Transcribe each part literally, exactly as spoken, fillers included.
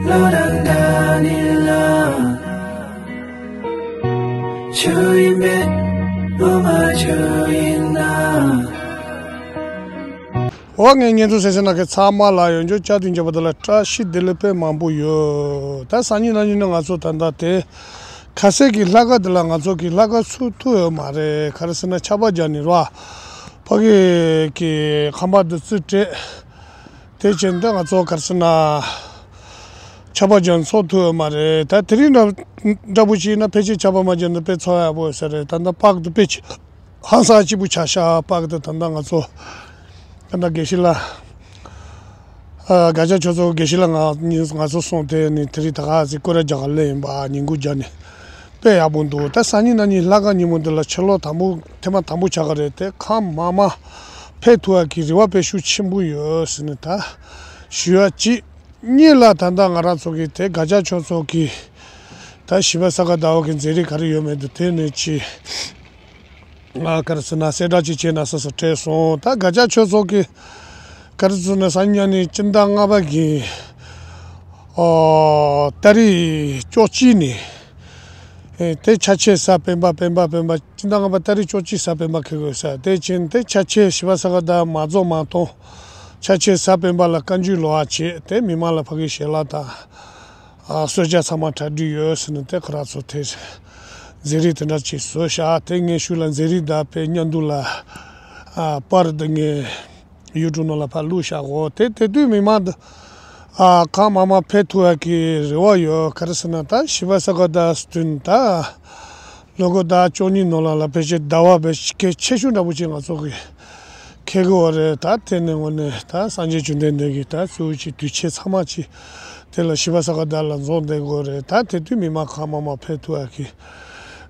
བློ་དང་འདྲ་ནི་ལ། ཆུ་ཡིན་པས་ངོ་མ་ཆུ་ཡིན་ན། འོ་ངས་བརྙན་ཐུང་གསན་གཟིགས་གནང་མཁན་ཚང་མ་ལ་ཡང་བསྐྱར་བསྐྱར་དུ་མཇལ་བ་དེ་ལ་བཀྲ་ཤིས་བདེ་ལེགས་དཔེ་མང་པོ་ཡོད། ད་སང་ཉིན་གནངས་ཉིན་ནི་ང་ཚོ་ད་ལྟ་དེ་ཁ་སང་གི་ལྷག་དཀར་དེ་ལ་ང་ཚོ་གི་ལྷག་དཀར་ཚུགས་ཐུབ་ཡོད་མ་རེད། ག་རེ་ཟེར་ན་ཆར་པ་རྒྱག་ནས་ར་ཕ་གི་གི་ཁང་པ་དེ་རྩིག་སྤྲད། དེ་བྱས་ནས་ང་ཚོ་ག་རེ་ཟེར་ན་ཆར་པ་རྒྱག་ནས་ཚུགས་ཐུབ་ཡོད་མ་རེད། ད་དེ་རིང་འདྲ་འདྲ་པོ་ཅིག་ཡིན་ན་ཕལ་ཆེར་ཆར་པ་མ་རྒྱག་ན་དཔེ་ཚོར་ཡག་པོ་ཡོད་ས་རེད། ད་ལྟ་པགས་དེ་དཔེ་ཆེ། ཧང་སང་སྐྱིད་པོ་ཆགས་ཤག་པགས་དེ་ད་ལྟ་ང་ཚོ་ད་ལྟ་དགེ་བཤེས་ལགས། ཨ། དགའ་ཆ་ཆོས་ཚོགས་དགེ་བཤེས་ལགས་ང་ང་ཚོ་སོང་དེ་ནི་དེ་རིང་ད་ག་ཟིག་སྐོར་ར་རྒྱག་ག་སླེབས་ཡིན་པ། ཉིན་གུང་རྒྱབ་ནས་དཔེ་ཡག་པོ་འདུག་ད་སང་ཉིན་གནངས་ཉིན་ལྷག་དཀར་ཉིན་མོ་འདི་ལ་ཕྱི་ལོགས་དང་པོ་ཐེངས་མ་དང་པོ་ཆགས་ཀྱི་རེད། དེ་གང་མང་མང་ཕེབས་ཐུབ་ཡག་གི་རེ་བ་དཔེ་ཤུགས་ཆེན་པོ་ཡོད་ཟེར་ནས་ད་ཞུ་ཡག་གཅིག་གཉིས་ལ་ད་ལྟ་ང་རང་ཚོ་གི་དེ་དགའ་ཆ་ཆོས་ཚོགས་ཀྱི་ད་བྱིས་པ་ས་ག་ཟླ་བ་གི་མཛད་རིམ་ག་རེ་ཡོད་མེད་དེ་དེ་ནས་ཅི། ང་ག་རེ་ཟེར་ན་གསལ་བསྒྲགས་ཅིག་བྱས་ན་ཟེར་ཟེར་དྲན་སོང་། ད་དགའ་ཆ་ཆོས་ཚོགས་ཀྱི་ག་རེ་ཟེར་ན་སང་ཉིན་ནི་སྤྱི་ཟླ་ལྔ་པ་གི་ཨོ་ཏ་རིག་བཅུ་གཅིག་ནས་ཨེ་དེ་ཆ་ཆེ་ས་སྤེན་པ་སྤེན་པ་སྤེན་པ་སྤྱི་ཟླ་ལྔ་པ་ཏ་རིག་བཅུ་གཅིག་ས་སྤེན་པ་འཁེལ་དགོས་ས། དེ་ཕྱིན་དེ་ཆ་ཆེ་བྱིས་པ་ས་ག་ཟླ་མ་རྫོགས་མ་གཏོང་ཆ་ཆེ་ས་སྤེན་པ་ལ་བཀའ་འགྱུར་ལོག་པ་བྱེད། དེ་མི་མང་ལ་ཕ་གི་ཞལ་ལག་དང་། ཨ། གསོལ་ཇ་ཚང་མ་གྲ་སྒྲིག་ཡོད་ཟེར་ནས་དེ་ཁོ་རང་ཚོ་དེ་མཛད་རིམ་དེ་འདྲ་ཅིག་བཟོས་ཤག་དེ་ངས་ཤུལ་ལ་མཛད་རིམ་དང་དཔེ་མཉམ་དུ་ལ། ཨ། པར་འདི་ངས་ཡུ་ཊུབ་ནང་ལ་ཕར་བླུགས་བཞག་གོ་དེ་དེ་དུས་མི་མང་འདི། ཨ། གང་མང་མང་ཕེབས་ཐུབ་ཡག་གི་རེ་བ་ཡོད། ག་རེ་ཟེར་ན་ད་བྱིས་པ་ས་ག་ཟླ་བསྟུན་ད། ལོ་འཁོར་ཟླ་བཅུ་གཉིས་ནང་ལ་ལ་ཕལ་ཆེར་ཟླ་བ་དཔེ་གལ་ཆེ་ཤོས་འདྲ་པོ་ཅིག་ང་ཚོ་གི་འཁེལ་གི་ཡོད་རེད། ད་དེ་ནས་དངོས་གནས་ད་སངས་རྒྱས་བཅོམ་ལྡན་འདས་ཀྱིས་ད་གཙོ་བོ་ཅིག་དུས་ཆེན་ཚང་མ་ཅིག་དེ་ལ་བྱིས་པ་ས་ག་ཟླ་ལ་འཛོམས་བསྡད་དགོས་རེད། ད་དེ་དུས་མི་མང་གང་མང་མང་ཕེབས་ཐུབ་ཡག་གི་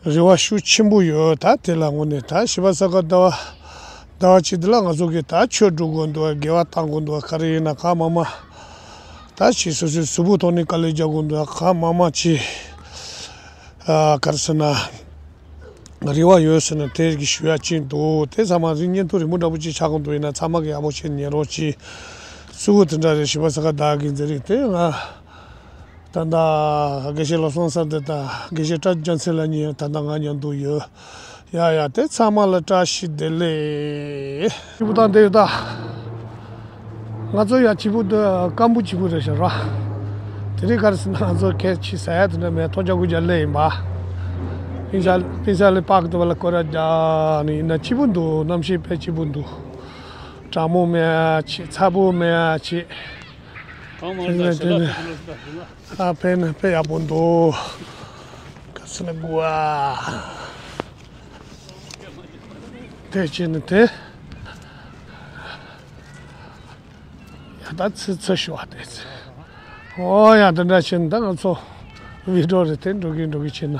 རེ་བ་ཤུགས་ཆེན་པོ་ཡོད། ད་དེ་ལ་དངོས་གནས་ད་བྱིས་པ་ས་ག་ཟླ་བ་ཟླ་བ་གཅིག་དེ་ལ་ང་ཚོ་གིས་ད་ཆོས་སྒྲུབ་དགོས་འདུག་དགེ་བ་བཏང་དགོས་འདུག་ག་རེ་ཡིན་ན་གང་མང་མང་ད་ཅིག་སོ་སོའི་གཟུགས་པོ་ཐོག་ནས་དཀའ་ལས་རྒྱག་དགོས་འདུག་གང་མང་མང་ཅིག་ཨ། ག་རེ་ཟེར་ན། རེ་བ་ཡོད་ཟེར་ནས་དེ་གི་ཞུ་ཡག་ཅིག་འདུག་དེ་ཚང་མ་རིང་བརྙན་ཐུང་རིང་པོ་འདྲ་པོ་ཅིག་ཆགས་ཀྱི་འདུག་ཡིན་ན་ཚང་མ་གི་ཡག་པོ་བྱས་ཉན་རོགས་གྱིས། གཙོ་བོ་དེ་འདྲ་རེད། བྱིས་པ་ས་ག་ཟླ་གི་མཛད་རིམ་དེ་ང་ད་ལྟ་དགེ་བཤེས་བློ་བཟང་གསལ་སྒྲོན་དང་དགེ་བཤེས་བཀྲ་ཤིས་རྒྱལ་མཚན་ལགས་གཉིས་ད་ལྟ་ང་མཉམ་དུ་ཡོད། ཡ་ཡ་དེ་ཚང་མ་ལ་བཀྲ་ཤིས་བདེ་ལེགས། སྐྱིད་པོ་དང་བསྡད་ཡོད་ད། ང་ཚོ་ཡང་སྐྱིད་པོ་འདུག་སྐམ་པོ་སྐྱིད་པོ་རེད་ཤག་ར། དེ་རིང་ག་རེ་ཟེར་ན་ང་ཚོ་ཁྱད་ཆོས་ཟ་ཡ་དེ་འདྲ་མེད། ཐོག་རྒྱག་དགོས་རྒྱག་སླེབས་ཡིན་པ། པིན་ས་པིན་ས་ལི་པག་དེ་བ་ལ་སྐོར་ར་རྒྱག་ནི་ཡིན་ན་སྐྱིད་པོ་འདུག་གནམ་གཤིས་དཔེ་སྐྱིད་པོ་འདུག་གྲང་མོ་མེད་ཡ་ཆེ། ཚ་པོ་མེད་ཡ་ཆེ། གང་མང་དེ་ལ་ཟ་དེ་ལ་ལ་དེ་ལ་ཟ་དེ་ལ། ཨ་ཕན་ཕན་ཡག་པོ་འདུག་ག་ཚོད་ན་དགུ་ཨ། དེ་བྱས་ནས་དེ། ཡ་ད་ཚི་ཚི་ཞུ་བ་དེ་ཚི། ཨོ་ཡ་དེ་འདྲ་བྱས་ནས་ད་ང་ཚོ་བི་ཌི་ཡོ་རེ་དེ་འགྲོ་གི་འགྲོ་གི་བྱས་ན།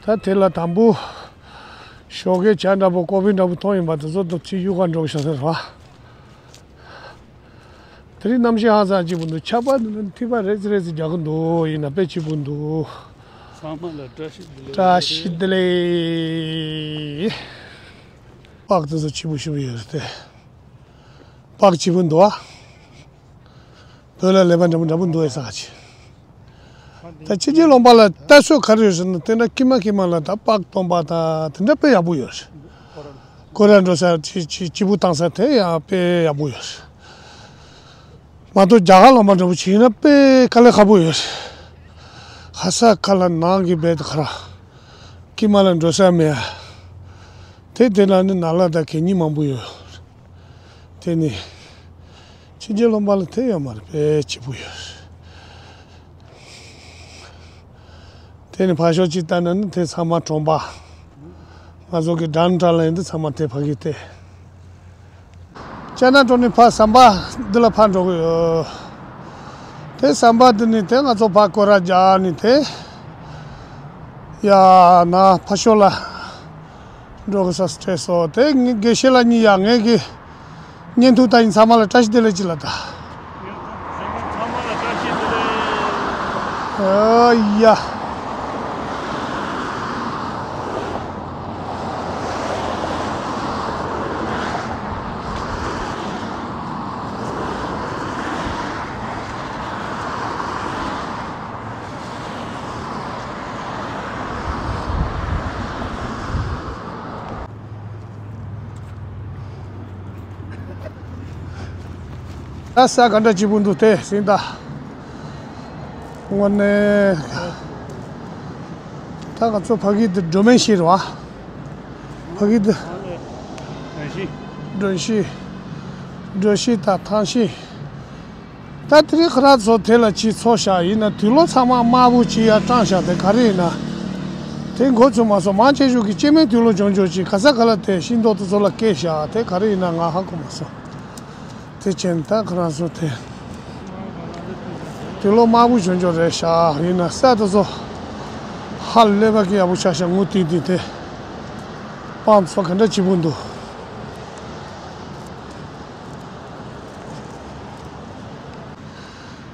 ད་དེ་ལ་དང་པོ། ཞོགས་ཀའི་ཇ་འདྲ་པོ་ཀོ་ཕི་འདྲ་པོ་འཐུང་ཡིན་པ་དེ་ཚོ་འདུག་ཅི་གཡུག་ག་འགྲོ་གི་བྱ་ཟེར་བ། དེ་རིང་གནམ་གཤིས་ཧང་སང་སྐྱིད་པོ་འདུག་ཆར་པ་འདི་ནི་ཐིགས་པ་རེ་ཙི་རེ་ཙི་རྒྱག་གི་འདུག་ཡིན་ན་དཔེ་སྐྱིད་པོ་འདུག་ཚང་མ་ལ་བཀྲ་ཤིས་བདེ་ལེགས། བཀྲ་ཤིས་བདེ་ལེགས། པགས་དེ་ཚོ་སྐྱིད་པོ་ཞེ་པོ་ཡོད་རེད་དེ། པགས་སྐྱིད་པོ་འདུག་ཨ། བོད་ལ་ལས་པ་འདྲ་པོ་འདྲ་པོ་འདུག་ཨེ་ས་ཆེ། ད་ཕྱི་རྒྱལ་ལུང་པ་ལ་ལྟ་ཚོད་ག་རེ་ཡོད་ཟེར་ན་དེ་འདྲ་ཀྱི་མ་ཀྱི་མ་ལ་ད་པགས་སྟོང་པ་ད་དེ་འདྲ་དཔེ་ཡག་པོ་ཡོད་རེད། སྐོར་ར་འགྲོ་ས་ཅི་ཅི་སྐྱིད་པོ་བཏང་ས་དེ་ཡང་དཔེ་ཡག་པོ་ཡོད་རེད། མ་གཏོགས་རྒྱ་གར་ལུང་པ་འདྲ་པོ་བྱས་ན་དཔེ་དཀའ་ལས་ཁག་པོ་ཡོད་རེད། ཧ་ས་ཁ་ལ་ནང་གི་བེད་ཁ་ར་ཀྱི་མ་ལ་འགྲོ་ས་མེད། དེ་དེ་ལ་ནི་ནང་ལ་ད་གད་སྙིགས་མང་པོ་ཡོད། དེ་ནི་ཕྱི་རྒྱལ་ལུང་པ་ལ་དེ་ཡོད་མ་རེད། དཔེ་སྐྱིད་པོ་ཡོད། དེ་ནི་ཕར་ཕྱོགས་གཅིག་ལྟ་ན་ནི་དེ་ཚང་མ་གྲོང་པ། ང་ཚོ་གི་ཌའུན་ཊའུན་ལ་ཡིན་དུས་ཚང་མ་དེ་ཕ་གི་དེ། ཅ་ན་གྲོང་ནས་ཕར་ཟམ་པ་འདི་ལ་ཕར་འགྲོ་གི་ཡོད། དེ་ཟམ་པ་འདི་ནི་དེ་ང་ཚོ་ཕར་སྐོར་ར་རྒྱག་ནི་དེ། ཡ་ན་ཕར་ཕྱོགས་ལ། འགྲོ་གི་ས་སྤྲད་སོ། དེ་ངའི་དགེ་བཤེས་ལགས་གཉིས་ཡ་ངའི་གི་བརྙན་ཐུང་ལྟ་ཡིན། ཚང་མ་ལ་བཀྲ་ཤིས་བདེ་ལེགས་ཅིག་ལ་ད། ཚང་མ་ལ་བཀྲ་ཤིས་བདེ་ལེགས། ཨོ་ཡ། ད་ས་ག་འདྲ་སྐྱིད་པོ་འདུག་དེ་ཟིན་ད། དངོས་གནས། ད་ང་ཚོ་ཕ་གི་འདི་སྒྲོལ་མའི་གཞིས་རེད་བ། ཕ་གི་འདི། སྒྲོལ་གཞིས། སྒྲོལ་གཞིས་དང་ཐང་གཞིས། ད་དེ་རིང་ཁོ་རང་ཚོ་དེ་ལ་ཅིག་ཚོགས་བཞག་ཡིན་ན་དུག་ལོག་ཚང་མ་དམར་པོ་ཅིག་ཡར་བཀྲམ་བཞག་དེ་ག་རེ་ཡིན་ན། དེ་མགོ་ཚོས་མ་སོང་། མང་ཆེ་ཤོས་ཀྱི་སྐྱེ་དམན་དུག་ལོག་ཆུང་ཆུང་ཅིག་ག་ས་ག་ལ་དེ་ཤིང་ཏོག་དེ་ཚོ་ལ་སྐྱེས་བཞག་དེ་ག་རེ་ཡིན་ན་ང་ཧ་གོ་མ་སོང་། དེ་བྱས་ན་ད་ཁོ་རང་ཚོ་དེ་དུག་ལོག་དམར་པོ་ཆུང་ཆུང་རེད་ཤག་ཡིན་ན་ས་དེ་ཚོ་ཧ་ལས་པ་གི་ཡག་པོ་ཆགས་ཤག་ངོ་ཏིག་ཏིག་དེ་སྤང་ཚོ་ག་འདྲ་སྐྱིད་པོ་འདུག་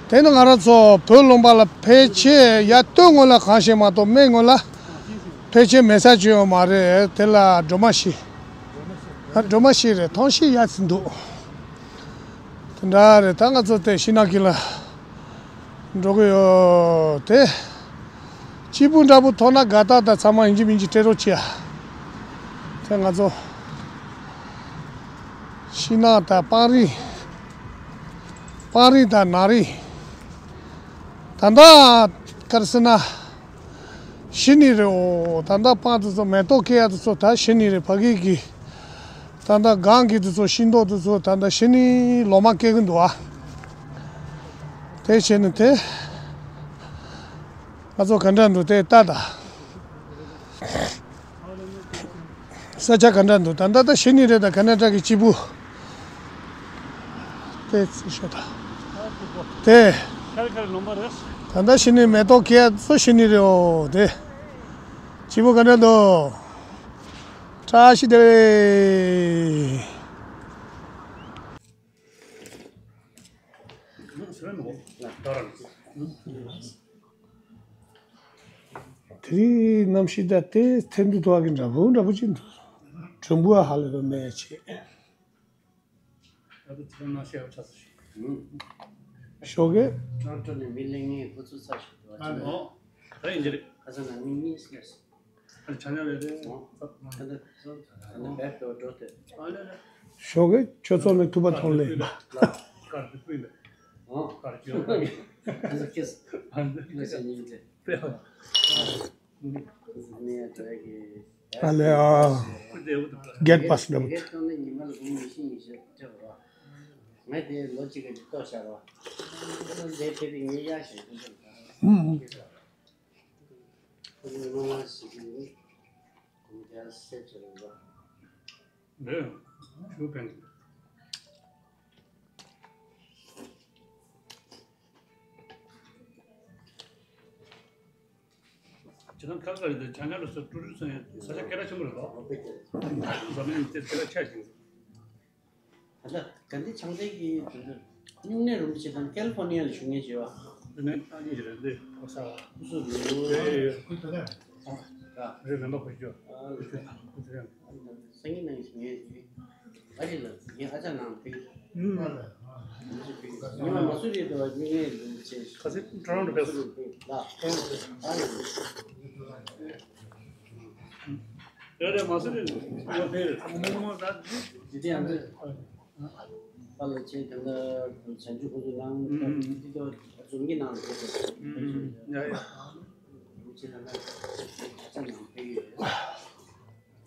དེ་ནི་ང་རང་ཚོ་བོད་ལུང་པ་ལ་ཕལ་ཆེར་ཡར་སྟོད་ངོས་ལ་གང་ཞིག་མ་གཏོགས་སྨད་ངོས་ལ་ཕལ་ཆེར་མེད་ས་ཅིག་ཡོད་མ་རེད། དེ་ལ་སྒྲོལ་མ་གཞིས། ཨ། སྒྲོལ་མ་གཞིས་རེད། ཐང་གཞིས་ཡར་ཟིན་འདུག་དེ་འདྲ་རེད། ད་ང་ཚོ་དེ་ཤིང་ནགས་དཀྱིལ་ལ་འགྲོ་གི་ཡོད་དེ། སྐྱིད་པོ་འདྲ་པོ་མཐོང་ན་དགའ་རྟགས་དང་ཚང་མ་ཡིན་གཅིག་མིན་གཅིག་སྤྲད་རོགས་བྱེད་ཨ། དེ་ང་ཚོ་ཤིང་ནགས་དང་སྤང་རི། སྤང་རི་དང་ནགས་རི། ད་ལྟ་ག་རེ་ཟེར་ན། གཞི་ནས་རེད་འོ། ད་ལྟ་སྤང་དེ་ཚོ་མེ་ཏོག་སྐྱེ་ཡ་དེ་ཚོ་ད་གཞི་ནས་རེད། ཕ་གི་གི། ད་ལྟ་སྒང་གི་དེ་ཚོ་ཤིང་ཏོག་དེ་ཚོ་ད་ལྟ་གཞི་ནས་ལོ་མ་སྐྱེ་གི་འདུག་ཨ། དེ་བྱས་ནས་དེ། ང་ཚོ་ག་འདྲ་འདུག་དེ་ལྟ་ད། ས་ཆ་ག་འདྲ་འདུག་ད་ལྟ་ད་གཞི་ནས་རེད། ད་ཀ་ན་ཊ་ཀའི་སྐྱིད་པོ། དེ་ཚོ་ཤོད་ད། དེ། ཁ་རི་ཁ་རི་ལུང་པ་རེད། ད་ལྟ་གཞི་ནས་མེ་ཏོག་སྐྱེ་ཡ་ཚོ་གཞི་ནས་རེད་འོ་དེ། སྐྱིད་པོ་ག་འདྲ་འདུག་བཀྲ་ཤིས་བདེ་ལེགས། དེ་རིང་གནམ་གཤིས་ད་དེ་ཐན་དུ་དོ་བ་གི་འདྲ་པོ་འདྲ་པོ་ཅིག་འདུག་དྲོན་པོ་ཧ་ལས་པ་མེད་ཅེས། ད་དུང་དེ་རིང་གནམ་གཤིས་ཡག་པོ་ཆགས་སོང་ཞིག་ཞོགས་ཀས། ནང་ཁྲོད་ནས་མི་ལེན་ངེས་ཁོ་ཚོ་ཚ་ཞིག་འདུག་ཨ་ཅེ་ཨོ། ད་ཡིན་གྱི་རེད། ཁ་སང་ནང་མི་གཉིས་སླེབས་སོང་། ཨ་ནི་ཆ་ཉག་རེད་རེད། ཨོ། ད་ད་ད་ད་བེད་དུ་འགྲོ་དེ། ཨ་ལེ་ལེ། ཞོགས་ཀས་ཆོས་ཚོགས་ནས་ཐུག་པ་ཐོང་ལེ་ཡིན་པ། ལ། ཀར་དུ་ཕུད་ལེ། ཨོ། ཀར་ཅོ། ཨ་ནི་ཁེས། ཨ་ནི་ཁེས་ཉིན་དེ། ཨ་ལེ་ཨ། གེད་པཱས་ལབ། ངས་དེ་ལོ་གཅིག་གི་ལྟོ་བཤར་བ། ངས་དེ་ལོ་གཅིག་གི་ལྟོ་བཤར་བ། ངས་དེ་དེ་ངས་ཡག་ཞིག་ཨུམ། ཁོ་ཚོའི་སྔོན་མ་ཞིག་གིས་ནི་གོང་རྒྱ་སེ་བྱེད་རིང་པ། རེད། ཞུ་ཕན། ཇི་ལྟར་ཁ་ཁ་རེད་དེ་ཆ་ཉག་ལ་སོགས་ཀྲུ་རུ་སོང་ཡང་ས་ཆ་སྐད་གྲགས་ཆེན་པོ་རེད་དོ། འཛམ་གླིང་དེ་སྐད་གྲགས་ཆེ་ཞིང་། ད་ལྟ་དགའ་ལྡན་ཕྱག་འཚལ་གྱི་དོན་དུ་སྨྱུང་གནས་རིན་པོ་ཆེ་དང་ཀལ་ལི་ཧྥོར་ནི་ཡ་ལ་བཞུགས་མཁན་བྱས་པ། དེ་ནས་ཨ་ནི་རེད་འདི་ཨོ་ས་ཨ་ཁུ་སུ་རུ་རེད་ཡོད་ཁུ་དེ་ནས་ཨ་རེད་མེན་པ་ཁུ་ཅོ་ཨ་ཁུ་དེ་ནས་སང་ཉིན་ནང་བཞིན་ངས་ཨ་ཅེ་ལ་ངའི་ཨ་ཅག་ནང་ཕེབས། ཨུམ། ཉི་མ་མ་སུ་རི་དུ་བ་སྨྱུང་གནས་རིན་པོ་ཆེ་ཁ་སེ་ཊོ་རོན་ཊོ་ཕེབས་སོང་། ལ་ཊོ་རོན་ཊོ་ཨ་ནི། ཡ་རེད་མ་སུ་རི་ཡོད་ཕེབས་རེད་ཐང་མོ་མོ་ད། ཇི་ལྟའི་ཨ་ནི། པཱ་ལགས་ཁྱེད་ད་ལྟ་བྱང་ཆུབ་ཁོང་ཚོ་ནང་ཨུམ་ཨུམ། འདི་ཚོ་རྫོང་གི་ནང་ལ་ཕེབས་སོང་། ཨུམ་ཨུམ། ཡ་ཡ། ཁྱེད་ད་ལྟ་ཨ་ཅག་ནང་ཕེབས་ཡོད།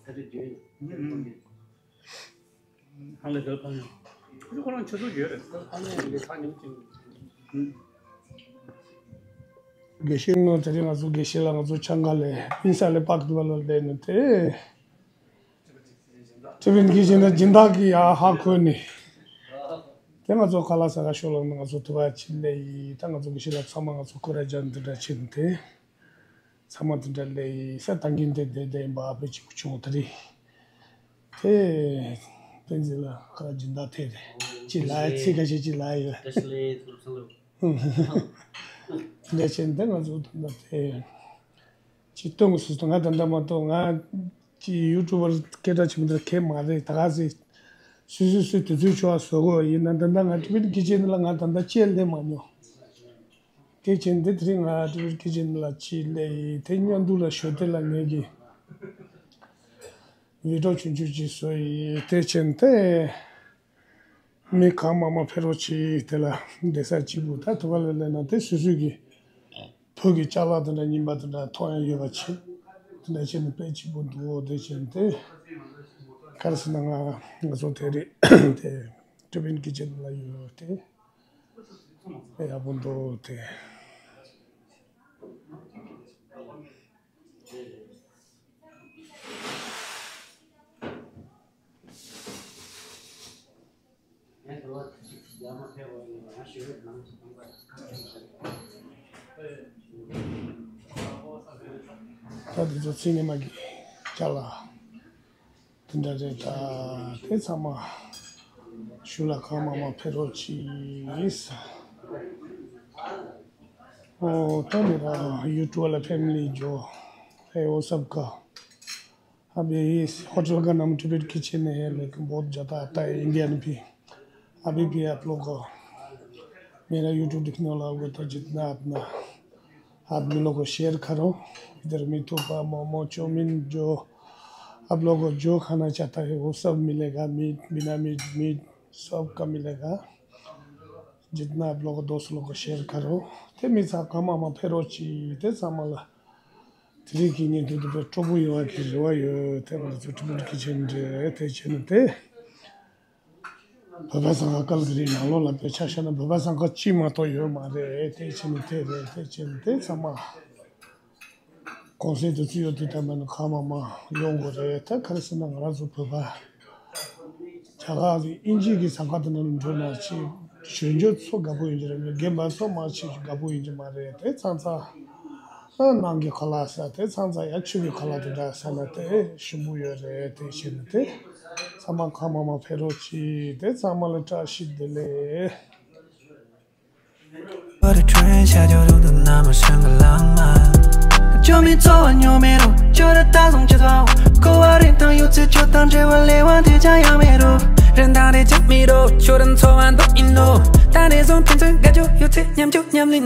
ད་དུས་རྒྱུན་ཨུམ་ཨུམ། ཧང་ལས་དོད་ཕ་ཉོ། ཁོ་རང་ཆུ་ཚོད་ཡོད་རེད། ཕ་ཉོ་ཡོད་ལས་ཕ་ཉོ་ཅིང་། དགེ་བཤེས་ནོ་དེ་རིང་ང་ཚོ་དགེ་བཤེས་ལ་ང་ཚོ་ཆང་ག་ལས་ཨིན་ས་ལས་པག་ཏུ་བ་ལ་ལས་ནི་དེ། དེ་བིན་གྱི་བཞིན་དུ་སྦྱིན་བདག་གི་ཡ་ཧ་ཁོ་ནི། དེ་ང་ཚོ་ཁ་ལག་ས་ག་ཤོག་ལ་ང་ཚོ་དུ་བ་ཆི་ལས་ཡི་ད་ང་ཚོ་དགེ་བཤེས་ལ་ཚང་མ་ང་ཚོ་ཁོ་ར་ཇན་དུ་འདྲ་ཆེ་ནི་དེ། ཚང་མ་དེ་འདྲ་ལས་ས་ཏང་གིན་དེ་དེ་དེ་ཡིན་པ་ཨ་ཕའི་གཅིག་པུ་ཆུང་དེ་རེད། དེ་བསྟན་འཛིན་ལ་ཁ་སྦྱིན་བདག་དེ་རེད་ཅི་ལ་ཡ་ཚིག་ཁ་ཤས་ཅི་ལ་ཡ་ཡོད། ལས་བྱེད་འདི་ང་ཚོ་ད་ལྟ་དེ་ཅི་སྟོན་དགོས་སུ་ང་ད་ལྟ་མ་གཏོགས་ང་ཅི་ཡུ་ཊུབ་པར་སྐད་གྲགས་ཆེན་པོ་དེ་གས་མ་རེད། ད་ག་ཟེ་སུ་སུ་སུ་དུས་ཚོད་ཆོག་བཟོ་དགོས་ཡིན་ན་ད་ལྟ་ང་ཊི་ཝི་ཀི་ཅེ་ནལ་ལ་ང་ད་ལྟ་ཅི་ལས་མ་མྱོང་། དེ་བྱས་འདི་དེ་རིང་ང་ཊི་ཝི་ཀི་ཅེ་ནལ་ལ་ཅི་ལས་ཡིན་དེ་སྙན་ཐོ་ལ་ཞོ་དེ་ལ་ངེད་ཀྱི་བི་ཌི་ཡོ་ཆུང་ཆུང་ཅིག་བཟོ་ཡིན་དེ་བྱས་འདི། མི་གང་མང་མང་ཕེབས་རོགས་གྱིས། དེ་ལ་བསྡད་ས་གཅིག་པུ་ད་ཐུག་པ་ལ་སླེབས་ན་དེ་སོ་སོའི་གི་བོད་ཀྱི་ཅ་ལག་དེ་འདྲ་རྙིང་པ་དེ་འདྲ་མཐོང་ཡ་ཡོད་པ་བྱེད། དེ་འདྲ་བྱས་ནས་དཔེ་སྐྱིད་པོ་འདུག་དེ་བྱས་ནས་དེ་ག་རེ་ཟེར་ན་ང་ང་ཚོ་དེ་རེད་དེ་ཀྲི་པིན་ཀི་ཅན་ལ་ཡོད་དེ་དཔེ་ཡག་པོ་འདུག་དེ། ད་དེ་ཚོ་ཚིག་ཉི་མ་གི་ཅ་ལག་དེ་འདྲ་རེད། ད་དེ་ཚང་མ་ཞུ་ལ་གང་མང་མང་ཕེབས་རོགས་གྱིས། ཨོ་ད་ནི་ར་ཡུ་ཊུབ་ལ་ཕེ་མི་ལི་ཇོ། ཧེ་ཨོ་སབ་ཀ ابھی اس ہوٹل کا نام ٹبٹ کچن ہے، لیکن بہت زیادہ آتا ہے انڈین بھی۔ ابھی بھی آپ لوگ میرا یوٹیوب دیکھنے والا ہوگا تو جتنا اپنا آدمی لوگ کو شیئر کرو۔ ادھر میٹھو کا مومو، چاؤمین، جو آپ لوگ کو جو کھانا چاہتا ہے وہ سب ملے گا، میٹ، بنا میٹ، میٹ، سب کا ملے گا۔ جتنا آپ لوگ دوست لوگ کو شیئر کرو۔ དེ་མི་ཚང་གང་མང་མང་ཕེབས་རོགས་གྱིས། དེ་ཚང་མ་ལ་དེ་རིང་གི་ཉིན་དུ་དུ་སྤྲོ་པོ་ཡོང་བ་གི་རེ་བ་ཡོད། དེ་མ་ཚོ་ཀྲི་པིན་ཀི་ཅན་རེད། དེ་བྱས་ན་དེ་བོད་པ་ཚང་ཁ་ཀལ་གི་རིང་ནང་ལོགས་ལ་དཔེ་ཆ་བཞག་ན་བོད་པ་ཚང་ཁ་གཅིག་མ་གཏོགས་ཡོད་མ་རེད། དེ་བྱས་ན་དེ་རེད། དེ་བྱས་ན་དེ་ཚང་མ་གོང་གསལ་དུ་ཚུད་ཡོད་དུས་ད་མ་ནི་གང་མང་མང་ཡོང་དགོས་རེད། ད་ག་རེ་ཟེར་ན་ང་རང་ཚོ་བོད་པ་རྒྱ་གར་གྱི་དབྱིན་ཇི་གི་ས་ཁ་དེ་ནང་འགྲོ་ན་ཅི་གཞོན་སྐྱེས་ཚོ་དགའ་པོ་ཡིན་གྱི་རེད། རྒན་པ་ཚོ་མང་ཆེ་ཤོས་དགའ་པོ་ཡིན་གྱི་མ་རེད། དེ་ཚང་ཚང་ཨ་ནང་གི་ཁ་ལག་ཟ། དེ་ཚང་ཚང་ཡ་ཆུ་གི་ཁ་ལག་དེ་འདྲ་ཟ་ན་དེ་ཞིམ་པོ་ཡོད་རེད། དེ་བྱས་ན་དེ་ཚང་མ་གང་མང་མང་ཕེབས་རོགས་གྱིས། དེ་ཚང་མ་ལ་བཀྲ་ཤིས་བདེ་ལེགས། 我的春夏就读的那么深刻浪漫，就没错，有没有觉得大众节奏？可我的朋友只就当这晚来晚的家乡没路，人大的家没路，就等昨晚都一路，但那种天真感觉有这样就让你